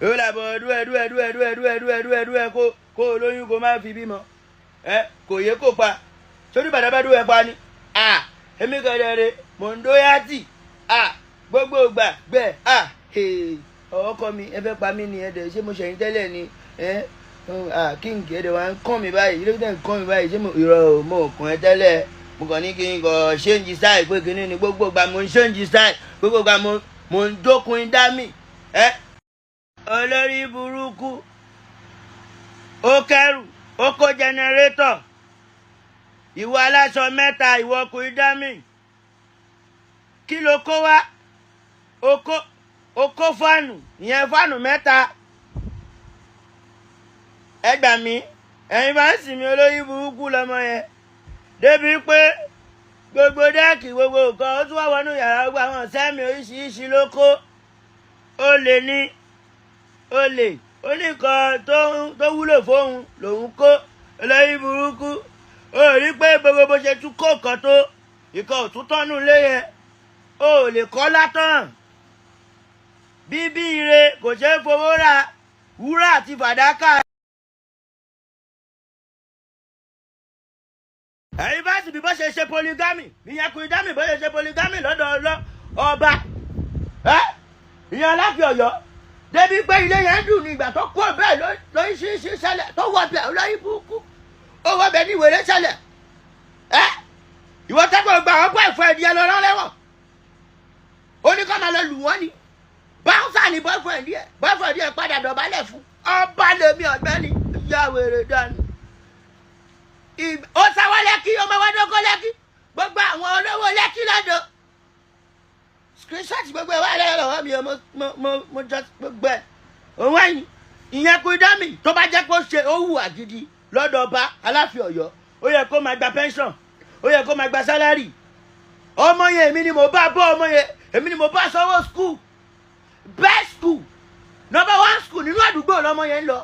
Èwo làbọ̀ dúẹ̀ dúẹ̀ dúẹ̀ dúẹ̀ dúẹ̀ dúẹ̀ dúẹ̀ dúẹ̀ kó o lóyún kó má fi bímọ. Ẹ kò yé kó pa. Sórí bàdá bá dúẹ̀ pa ni. À èmi kẹ̀dẹ̀rẹ̀ mò ń dóyàtì. À gbogbo ìgbà gbẹ̀ à ọkọ mi ẹ fẹ́ pa mí ni ẹ dẹ̀ ṣé mo ṣẹ̀yìn tẹ́lẹ̀ ni ẹ à king ẹ dẹ̀ wá ń kàn mí báyìí ilé tẹ̀ ń kàn mí báyìí ṣé mo ìrọ̀ mo kàn ẹ́ tẹ́lẹ̀ mo kàn ní kí n kàn ṣéǹjì style pé kinní ni gbogbo ìgbà mo ń ṣéǹjì style gbogbo ìgbà mo ń dókun dá mi ẹ. Olórí burúkú ó kẹrù ó kó generator ìwọ aláṣọ mẹ́ta ìwọ ọkùnrin dá mi kí ló kó wá ó kó fan ìyẹn fan mẹ́ta. Ẹ gbà mí, ẹ̀yin bá ń sìn mí, olórí burúkú lọmọ yẹn débi pé gbogbo deck, gbogbo nǹkan, ó tún wá wọnú yàrá, gbogbo àwọn sẹ́mi oríṣiríṣi ló kó. Ó lè ní ó lè ó ní nǹkan tó wúlò fóun lòun kó. Olórí burúkú, ó rí pé gbogbo bó ṣe tún kó nǹkan tó ìkan ò tún tọ́nù lé yẹn, ó lè kọ́ látàn. Bíbí ire kò ṣeé fowó ra, wúrà àti fàdákà. Ẹ̀yin bá sì bí bó ṣe ṣe polygamy, ìyẹn kò dámì bó ṣe ṣe polygamy lọ́dọ̀ ọlọ́ ọba ẹ́ ìyẹn Aláàfin Ọ̀yọ́, débi pé ilé yẹn dùn ní ìgbà tó kó bẹ́ẹ̀ lóríṣiríṣi ṣẹlẹ̀ tó wọ bẹ́ẹ̀. Olórí burúkú, ó wọ bẹ́ẹ̀ ní ìwéré ṣẹlẹ̀ ẹ́. Ìwọ tẹ́gbọ̀n gba àwọn boyfriend yẹn lọ lẹ́wọ̀n, ó ní kó máa lọ lù wọ́n ni. Bouncer ni boyfriend yẹn. Boyfriend yẹn padà dọ̀bálẹ̀ fún ọba lèmi. Ọ̀gbẹ́ni ìyá wèrè dànù, ó sáwọ́ Lẹ́kí, ọmọ wa dókó Lẹ́kí, gbogbo àwọn olówó Lẹ́kí lọ́dọ̀. Screenshot gbogbo ẹ̀ wá lẹ́yìn lọ́wọ́ mi o. Mo just gbogbo ẹ̀ òun ẹ̀yìn ìyẹn kò dá mi. Tó bá jẹ́ kó ṣe ó hùwà gidi lọ́dọ̀ ọba Aláàfin Ọ̀yọ́, ó yẹ kó máa gba pension, ó yẹ kó máa gba salary. Ọmọ yẹn, èmi ni mo bá bọ́ ọmọ yẹn, èmi ni mo bá sanwó school, best school, number one school nínú àdúgbò lọmọ yẹn ń lọ.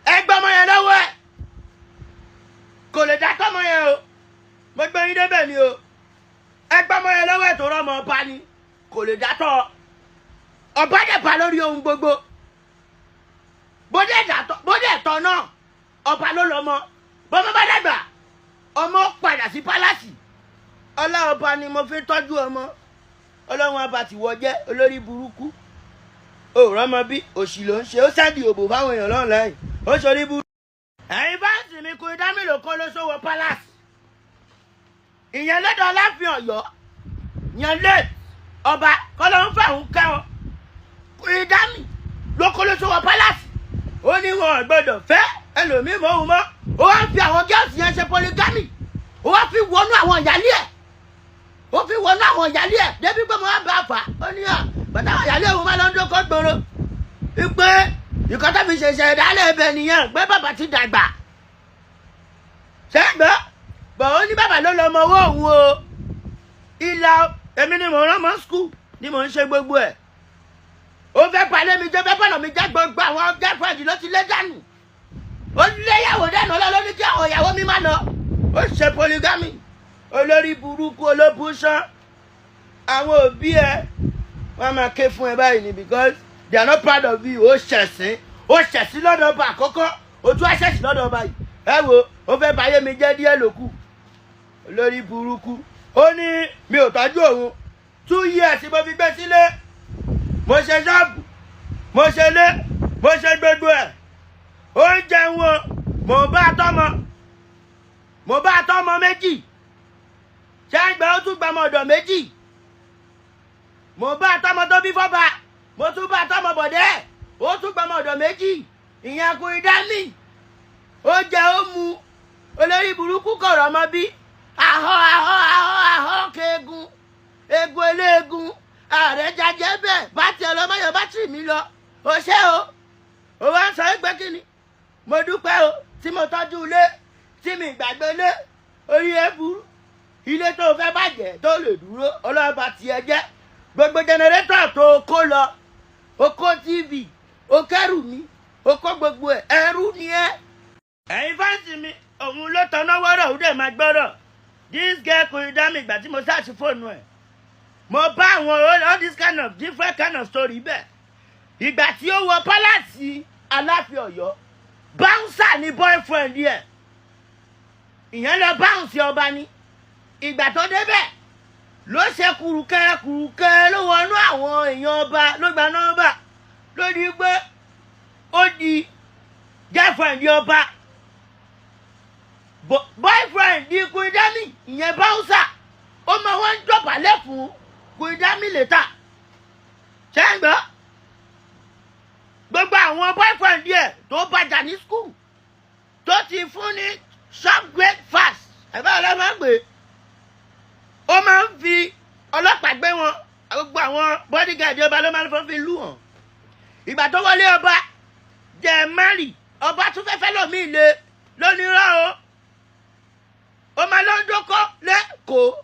Ẹ gbọ́ ọmọ yẹn lọ́wọ́ ẹ̀, kò lè dá tọ́mọ yẹn o. Mo gbé yín débẹ̀ ni o. Ẹ gbọ́ ọmọ yẹn lọ́wọ́ ẹ̀ tó rọ́mọ ọba ni, kò lè dá tọ́. Ọba dẹ̀ bá lórí ohun gbogbo. Bó dẹ̀ tọ́ náà, ọba ló lọ́mọ. Bọ́mọ bá dàgbà, ọmọ padà sí palace. Ọlá ọba ni mo fi tọ́jú ọmọ. Ọlọ́run ọba tí wọ́n jẹ́ olórí burúkú, ó rọ́mọ bí òṣì ló ń ṣe. Ó sẹ́ndì òbò fáwọn èèyàn lọ́rùn lẹ́yìn ó ṣorí burúkú. Ẹ̀yin fans mi, kò dámìlò kó ló sówó palace ìyẹn lọ́dọ̀ Aláàfin Ọ̀yọ́ yẹn lé ọba kọ́lọ́ ń fà ń kẹ́ ọ. Ìdámì ló kó ló sówó palace. Ó ní wọn ò gbọdọ̀ fẹ́ ẹlòmíì mọ́ òun mọ́. Ó wá fi àwọn girls yẹn ṣe polygamy, ó wá fi wọnú àwọn ìyálé ẹ̀, ó fi wọnú àwọn ìyálé ẹ̀ débi pé mo wá bá a fà. Ó ní à bàtà àwọn ìyálé òun máa lọ ń dókó gbòòrò wípé ìkan tó fi ṣẹ̀ṣẹ̀ ìdálẹ̀ ẹbẹ̀ nìyẹn, pé bàbá ti dàgbà ṣẹ́gbẹ́ bọ̀. Ó ní bàbá ló lọ mọ owó òun o. Ìlà èmi ni mò ń rán mọ́ school ni mò ń ṣe gbogbo ẹ̀. Ó fẹ́ palẹ̀ mi jẹ́, fẹ́ bọ̀nà mi jẹ́. Gbogbo àwọn girlfriend ló ti lé dànù, ó léyàwó dànù. Ọlọ́lọ́ ní kí àwọn ìyàwó mi má lọ. Ó ṣe polygamy. Olórí burúkú, olóbùsàn, àwọn òbí ẹ wọ́n máa ké fún ẹ báyìí ni because they are not proud of you. Ó ṣẹ̀sín, ó ṣẹ̀sín lọ́dọ̀ ọba àkọ́kọ́, ó tún ṣẹ̀sín lọ́dọ̀ ọba yìí. Ẹ wo, ó fẹ́ báyé mi jẹ́ díẹ̀ lókù. Olórí burúkú, ó ní mi ò tọ́jú òun. 2 years mo fi gbé sílé, mo ṣe ṣọ́ọ̀bù, mo ṣe lé, mo ṣe gbogbo ẹ̀. Ó ń jẹun o. Mo bá tọ́mọ, mo bá tọ́mọ méjì ṣẹ́gbẹ́, ó tún gbọmọ ọ̀dọ̀ méjì. Mo bá tọ́mọ tó bí fọ́ba, mo tún bá tọ́mọ bọ̀dẹ́, ó tún gbọmọ ọ̀dọ̀ méjì. Ìyẹn kò dá mi. Ó jẹ, ó mu. Olórí burúkú kọ̀rọ̀ ọmọ bí ahọ́ ahọ́ ahọ́ ahọ́ keegun egun eléegun. Ààrẹ jajẹ bẹ́ẹ̀ bá tiẹ̀ lọ mọ́yọ̀ bátìrì mi lọ. Ó ṣé o. Ó wá ń sọ pé kí ni mo dúpẹ́ o tí mo tọ́jú ilé, tí mi gbàgbé ilé. Orí ẹ burú. Ilé tó fẹ́ bàjẹ́ tó lè dúró, ọlọ́ba tiẹ̀ jẹ́. Gbogbo generator tó kó lọ, o kó TV, o kẹ́rù mi, o kó gbogbo ẹ̀. Ẹrú ni ẹ́. Ẹ̀yin fans mi, òun ló tọ́ná wọ́rọ̀, òun dẹ̀ máa gbọ́rọ̀. This girl kò dá mi. Ìgbà tí mo search fóònù ẹ̀, mo bá àwọn all this kind of different kind of story bẹ́ẹ̀. Ìgbà tí ó wọ palace Aláàfin Ọ̀yọ́, bouncer ni boyfriend yẹ. Ìyẹn lọ bounce ọba ni. Ìgbà tó débẹ̀ ló ṣe kùrùkẹ́ kùrùkẹ́, ló wọnú àwọn èèyàn ọba, ló gba nọ́mbà, ló di pé ó di girlfriend ọba. Boyfriend di Queen Dami, ìyẹn bouncer, ó máa wọ́n ń dọ̀bálẹ̀ fún Queen Dami later. Ṣé ń gbọ́? Gbogbo àwọn boyfriend díẹ̀ tó bàjá ní school, tó ti fún ní short breakfast, ẹ̀ bá ọlọ́ máa ń gbé, ó máa ń fi ọlọ́pàá gbé wọn. Gbogbo àwọn bodyguard ọba ló máa ń fọ́n fi lù wọ́n. Ìgbà tó wọlé ọba jẹ mari, ọba tún fẹ́fẹ́ lòmíì le lónìí rán o. Ó máa lọ ń dókó lẹ́kọ̀ọ́,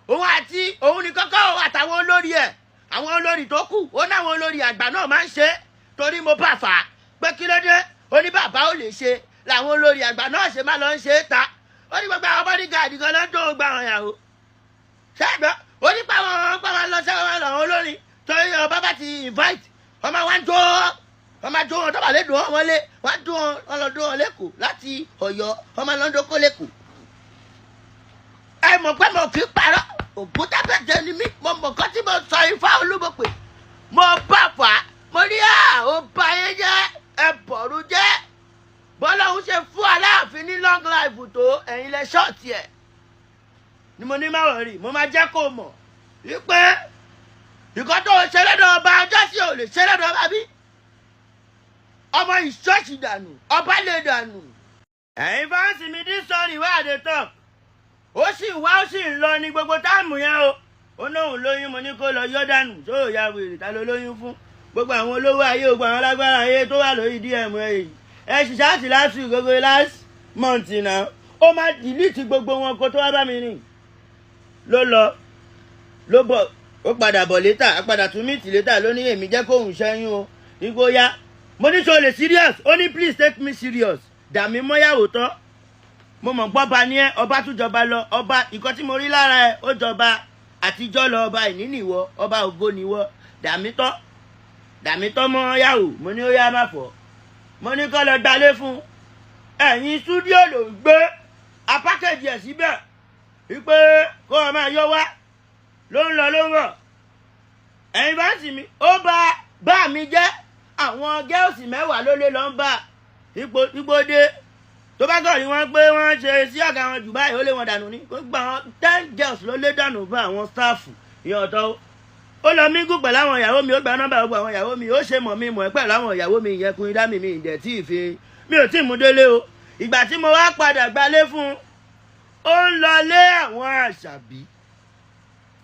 òun àti òun ní kọ́kọ́ àtàwọn olórí ẹ̀, àwọn olórí tó kù. Ó náwọn olórí àgbà náà máa ń ṣe é, torí mo bá fà á pé kí ló dé, ó ní bàbá ò lè ṣe làwọn olórí àgbà náà ṣe máa lọ ń ṣe é ta. Ó ní gbogbo àwọn bodyguard kan ló ń dóun gba àwọn ìyàwó ṣẹ́gbọ́n. Ó ní pàwọn lọ sẹ́wọ̀n làwọn olórin torí ọba bá ti invite, wọ́n máa wá ń jó, wọ́n máa jó wọn tó bá lè dùn wọn lé, wọ́n á dùn wọn lọ dùn wọn lẹ́kọ̀ọ́ láti Ọ̀yọ́, wọ́n máa lọ ń dókó lẹ́kọ̀ọ́. Ẹ mọ̀ pé mo kì í parọ́, òkúta bẹ̀jẹ̀ ni mí. Mo mọ̀ kọ́ tí mo sọ. Ifá olúbọ̀pẹ̀, mo bá fà á, mo ní à ó ba ayé jẹ́, ẹ bọ̀rù jẹ́. Bọ́lá òun ṣe fún Aláàfin ní long life tó, ẹ̀yin lẹ short ẹ̀ ni. Mo ní má wọ̀rí, mo máa jẹ́ kó mọ̀ wípé ìkọ́ tó ṣe lọ́dọ̀ ọba ọjọ́ sí ò lè ṣe lọ́dọ̀ ọba bí ọmọ ìṣọ́ọ̀ṣì dànù, ọba lè dànù. Ẹ̀yin fans mi, this story wey I dey talk, ó sì wá, ó sì ń lọ ní gbogbo time yẹn o. Ó lóun lóyún, mo ní kó lọ yọ́ dànù tó ya wèrè. Ta ló lóyún fún? Gbogbo àwọn olówó ayé, gbogbo àwọn alágbára ayé tó wà lórí DM ẹ yìí, ẹ sì chat last week, gbogbo last month náà, ó máa delete gbogbo wọn kó tó wá bá mi rìn. Ló lọ, ló bọ̀, ó padà bọ̀ later, á padà tún meet later. Ló ní èmi jẹ́ kóun ṣẹ́yún o. Igbó yá, mo ní sọ lè serious? Ó ní, "Please take me serious." Dàmí mọ́yàwó tán, mo mọ̀ gbọ́ba ní ẹ, ọba tún jọba lọ. Ọba ìkan tí mo rí lára ẹ, ó jọba àtijọ́ lọ. Ọba ìní nìwọ, ọba ògo nìwọ. Dàmí tán, dàmí tán mọ́ yàwó. Mo ní ó yá, má fọ́. Mo ní kọ́ lọ gbalé fún ẹ̀yìn studio, ló ń gbé apákẹ́jì ẹ̀ síbẹ̀ wípé kó o máa yọ wá. Ló ń lọ, ló ń bọ̀. Ẹ̀yin bá sì mi, ó bá bá mi jẹ́. Àwọn girls 10 ló lé lọ ń bá ipò dé. Tó bá kọ̀ ní wọ́n pé wọ́n ṣe sí ọ̀gá wọn jù báyìí, ó lé wọn dànù ní gbogbo àwọn 10 girls ló lé dànù fún àwọn staff ìyẹn ọ̀tọ̀. Ó lọ mingle pẹ̀lú àwọn ìyàwó mi, ó gba nọ́mbà gbogbo àwọn ìyàwó mi, ó ṣe mọ̀ mi mọ̀ ẹ́ pẹ̀lú àwọn ìyàwó mi. Ìyẹn kun idá mi, mi ìdẹ̀ tí ì fi mi ò tí ì mú délé o. Ìgbà tí mo wá padà gbalé fún un, ó ń lọ lé àwọn Àṣàbí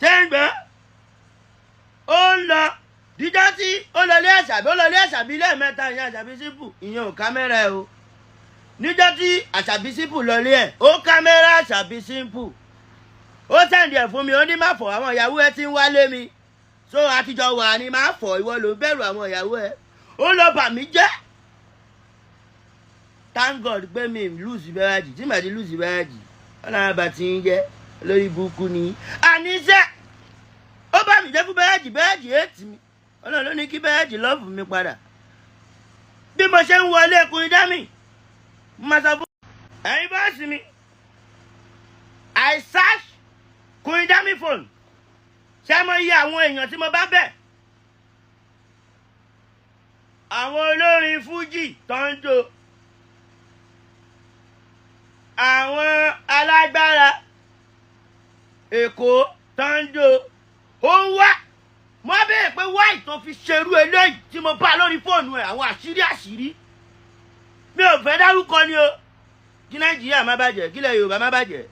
tẹ́ǹgbẹ́, ó ń lọ dídá tí ó lọ lé Àṣàbí, ó lọ lé Àṣàbí lẹ́ẹ̀mẹ́ta. Ìyẹn Àṣàbí sípù, ìyẹn ò kámẹ́rà ẹ o. Níjọ́ tí Àṣàbí sípù lọ lé ẹ̀, ó kámẹ́rà Àṣàbí sípù, ó send ẹ̀ fún mi. Ó ní má fọ̀, àwọn ìyàwó ẹ ti ń wálé mi, so àtijọ́ wà ní má fọ̀, ìwọ ló ń bẹ̀rù àwọn ìyàwó ẹ. Ó lọ bà mí jẹ́. Thank God pé mi lose bẹ́ẹ̀jì tí màá ti lose bẹ́ẹ̀jì. Ọlọ́run bá ti ń jẹ́ lórí burúkú ni. Àníṣe ó bá mi jẹ́ fún bẹ́ẹ̀jì, bẹ́ẹ̀jì ètì mi. Ọlọ́run ló ní kí bẹ́ẹ̀jì love mi padà. Bí mo ṣe ń wọlé ẹkùnrin dámì, mo máa sọ fún ẹ̀yin bọ́ọ̀sì mi, I search Queen Dami phone. Ṣé mo yí àwọn èèyàn tí mo bá bẹ̀, àwọn olórin fújì tó ń jó, àwọn alágbára Èkó tó ń jó, ó ń wá. Mo á béèrè pé why tó fi ṣerú eléyìí tí mo bá lórí fóònù ẹ̀? Àwọn àṣírí àṣírí mi ò fẹ́ dárúkọ ni o, kí Nàìjíríà má bàjẹ́, kílẹ̀ Yorùbá má bàjẹ́.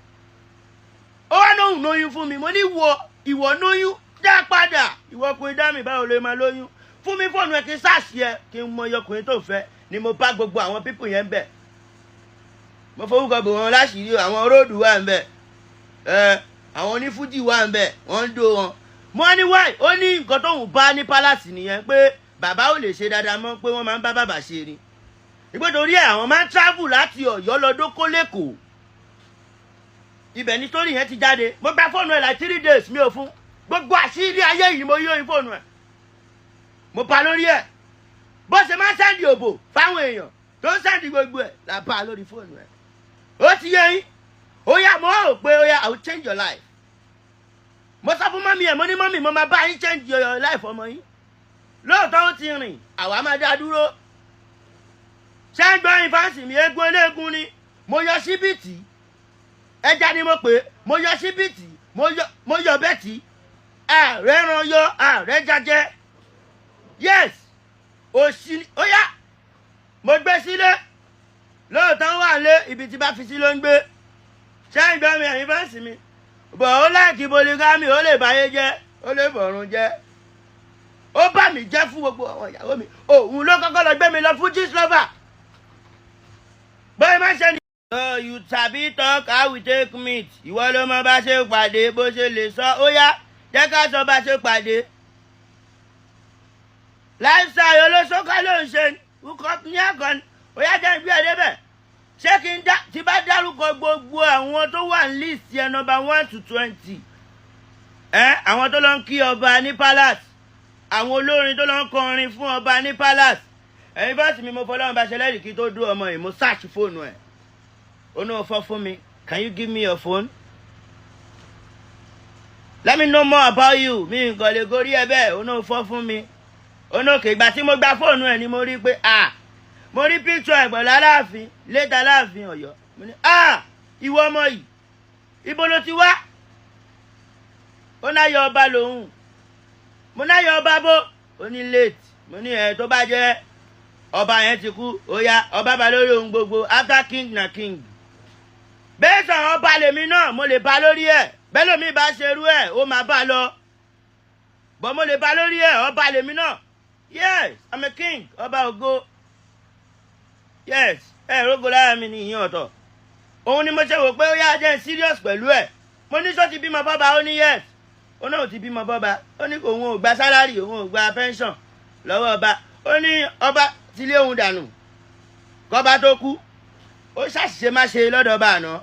Ó wá lóhùn lóyún fún mi. Mo ní wọ ìwọ lóyún dá padà, ìwọ ọkùnrin dá mi, báwo lè máa lóyún fún mi? Fóònù ẹ kí n search ẹ, kí n mọ iye ọkùnrin tó fẹ́ ni. Mo bá gbogbo àwọn people yẹn ń bẹ̀. Mo forúkọ bò wọn láṣìírí o. Àwọn róòdù wà ń bẹ̀ ẹ, àwọn onífújì wà ń bẹ̀, wọ́n ń dó wọn. Mo ní wáì? Ó ní nǹkan tóun bá ní palace nìyẹn, pé bàbá ò lè ṣe dáadáa mọ́, pé wọ́n máa ń bá bàbá ṣe ni, ìgbé torí ẹ̀ àwọn máa ń travel láti Ọ̀yọ́ lọ dókó lẹ́kọ̀ọ́. Ibẹ̀ ni story yẹn ti jáde. Mo gba fóònù ẹ̀ like 3 days, mi ò fún. Gbogbo àṣírí ayé yìí mo yí oyin fóònù ẹ̀, mo pa lórí ẹ̀. Bó ṣe máa ń send òbò fáwọn èèyàn, tó ń send gbogbo ẹ̀ là bá a lórí fóònù ẹ̀. Ó ti yé yín? Ó yá, mo rò pé ó yá, I will change your life. Mo sọ fún mummy ẹ̀, mo ní, "Mummy, mo máa bá yín change your life ọmọ yín." Lóòótọ́ ó ti rìn, àwa máa dá dúró. Ṣé ń gbọ́ yín, fans mi? Eégún eléégún ni. Mo yọ síbìtì, ẹja ni mo pè é. Mo yọ síbìtì, mo yọ bẹ́ẹ̀tì, ààrẹ ran yọ ààrẹ jajẹ. Yes, òsì. Ó yá, mo gbé sílé. Lóòótọ́ wà lé, ibi tí bá fi sí ló ń gbé. Ṣé ń gbọ́ mi, ẹ̀yin fans mi? Bọ̀ ó like polygamy, ó lè báyé jẹ́, ó lè bọ̀rùn jẹ́. Ó bá mi jẹ́ fún gbogbo àwọn ìyàwó mi. Òun ló kọ́kọ́ lọ gbé mi lọ fún Gistlover. Bóyá má ṣe ni. Oh, you sabi talk how we take meet. Ìwọ ló mọ bá ṣe pàdé, bó ṣe lè sọ. Ó yá, jẹ́ ká sọ bá ṣe pàdé. Lifestyle olóṣókà ló ń ṣe hook ní àkànní. Ó yá, jẹ́ ìgbé ẹ̀ débẹ̀. Ṣé kí n dá tí bá dárúkọ gbogbo àwọn tó wà ní list yẹn, number 1 to 20? Ẹ àwọn tó lọ ń kí ọba ní palace, àwọn olórin tó lọ ń kọrin fún ọba ní palace. Ẹ̀yin bá sì mi, mo fọlọ́run bá ṣe lẹ́rìí, kí tó dúró ọmọ yìí, mo search fóònù ẹ̀. Ó ní ó fọ́ fún mi. "Can you give me your phone? Let me know more about you." Mi nǹkan lè gorí ẹ bẹ́ẹ̀. Ó ní ó fọ́ fún mi. Ó ní òkè. Ìgbà tí mo gba fóònù ẹ̀ ni mo rí pé, ah, mo rí picture ẹ̀ pẹ̀lú Aláàfin, létà Aláàfin Ọ̀yọ́. Mo ní, "Ah, ìwọ ọmọ yìí, ibo ló ti wá?" Ó náà yọ ọba lòun. Mo náà yọ ọba bó? Ó ní late. Mo ní, ẹ tó bá jẹ́ ọba yẹn ti kú, ó yá, ọba bá lórí ohun gbogbo. After king na king. Bẹ́ẹ̀ sọ̀rọ̀, ọba lèmi náà, mo lè ba lórí ẹ̀. Bẹ́ẹ̀ lómi bá ṣerú ẹ̀, ó máa bá lọ bọ́. Mo lè ba lórí ẹ̀, ọba lèmi náà. Yes, I'm a king. Ọba ògo. Yes, ẹ rógo lára mi ní ìyẹn ọ̀tọ̀. Òun ni mo ṣe wò pé ó yá, jẹ́ serious pẹ̀lú ẹ̀. Mo ní, sọ ti bímọ fọ́ba? Ó ní yes. Ó náà ti bímọ fọ́ba. Ó ní òun ò gba salary, òun ò gba pension lọ́wọ́ ọba. Ó ní ọba ti lé òun dànù kọ́ba tó kú. Ó ṣàṣìṣe má ṣe lọ́dọ̀ ọba àná.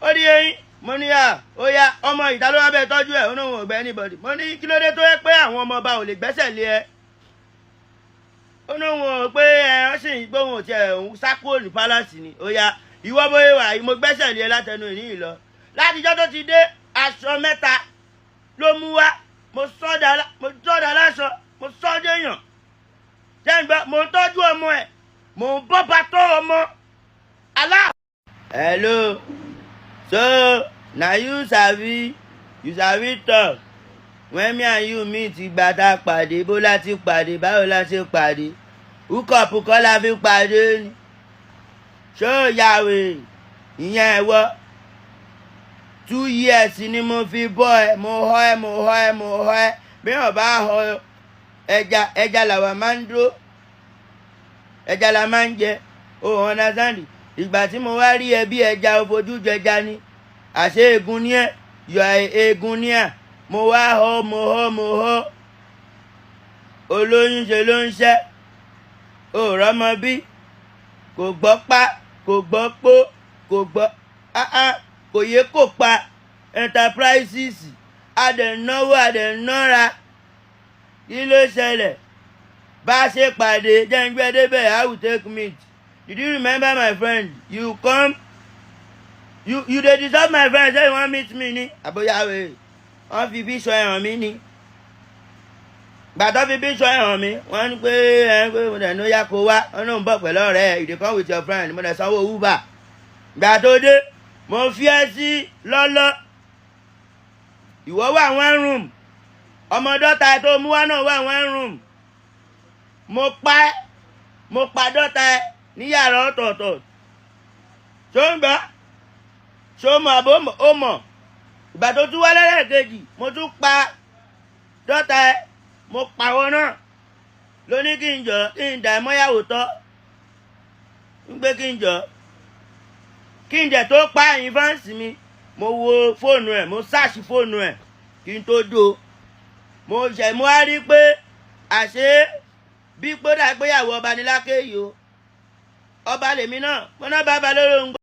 Ó ní eyín. Mo ní, à, ó yá, ọmọ ìta ló wá bẹ́ẹ̀ tọ́jú ẹ̀. Ó ní òun ò gbẹ́ anybody. Mo ní, kí ló dé tó yẹ pé àwọn ọmọ ọba ò lè gbẹ́sẹ̀ lé ẹ? Ó ní òun ò pé ẹ ọ́ sì ń gbóhùn òtí ẹ̀, òun sá kúrò ní palace ni. Ó yá, ìwọ bóyá wà yìí, mo gbẹ́sẹ̀ lé ẹ látẹnu ìní yìí lọ. Látijọ́ tó ti dé, aṣọ mẹ́ta ló mú wá. Mo sọ́dà láṣọ, mo sọ́dọ̀ èèyàn. Jẹ́ ń gbọ́, mo ń tọ́jú ọmọ ẹ̀, mo ń bọ́ bàtọ́ ọmọ alá. Hello, so na you sabi, you sabi talk. When me and you meet, ìgbà tá a pàdé, bó la ti pàdé, báwo la ṣe pàdé? Hookup kọ́ la fi pàdé ni? Ṣó yàwé ìyẹn ẹ̀wọ́? 2 years ni mo fi bọ́ ẹ. Mo họ ẹ, mo họ ẹ, mo họ ẹ. Bí wọn bá họ ẹja, ẹja làwa máa ń dúró, ẹja la máa ń jẹ. O understand? Ìgbà tí mo wá rí ẹ bí ẹja, o fojú jẹja ni, àṣé egun ni ẹ. Yọ eegun ni ẹ. Mo wá họ, mo họ, mo họ. Olóyún ṣe ló ń ṣẹ́ o, rọ́mọ bí kò gbọ́ pa, kò gbọ́ pó, kò gbọ́ áá, kò yẹ kó pa enterprises. Adẹ̀náwó, adẹ̀nára. Kí ló ṣẹlẹ̀? Bá a ṣe pàdé, jẹ́ ń gbé débẹ̀. How we take meet? Did you remember my friend? You come, you dey disturb my friend, say you wan meet me ni. Àbóyáwé wọ́n fi bíṣọ ẹ̀hàn mi ni. Gbàtọ́ fi bíṣọ ẹ̀hàn mi, wọ́n ní pé ẹ pé mo dẹ̀ ní ó yá, kó wá. Wọ́n náà ń bọ̀ pẹ̀lú ọ̀rẹ́ ẹ̀. You dey come with your friend. Mo dẹ̀ sanwó Uber. Gbà tó dé, mo fi ẹ́ sí lọ́lọ́. Ìwọ wà one room, ọmọ daughter tó mú wá náà wà one room. Mo pa ẹ́, mo pa daughter ẹ ní yàrá ọ̀tọ̀ọ̀tọ̀. Ṣó ń gbọ́? Ṣó mọ̀ àbó ó mọ̀? Ìgbà tó tún wá lẹ́lẹ́kejì, mo tún pa daughter ẹ, mo pa wọn náà. Lóní kí n jọ, kí n dà ẹ́ mọ́yàwó tọ́ ń gbé, kí n jọ, kí n jẹ́ tó pa. Ẹ̀yin fans mi, mo wo fóònù ẹ̀, mo search fóònù ẹ̀ kí n tó do. Mo ṣẹ̀, mo wá rí pé àṣé bí gbódà gbéyàwó ọba ní lákè yìí o. Ọba lèmi náà, mo náà bá ba lórí ohun.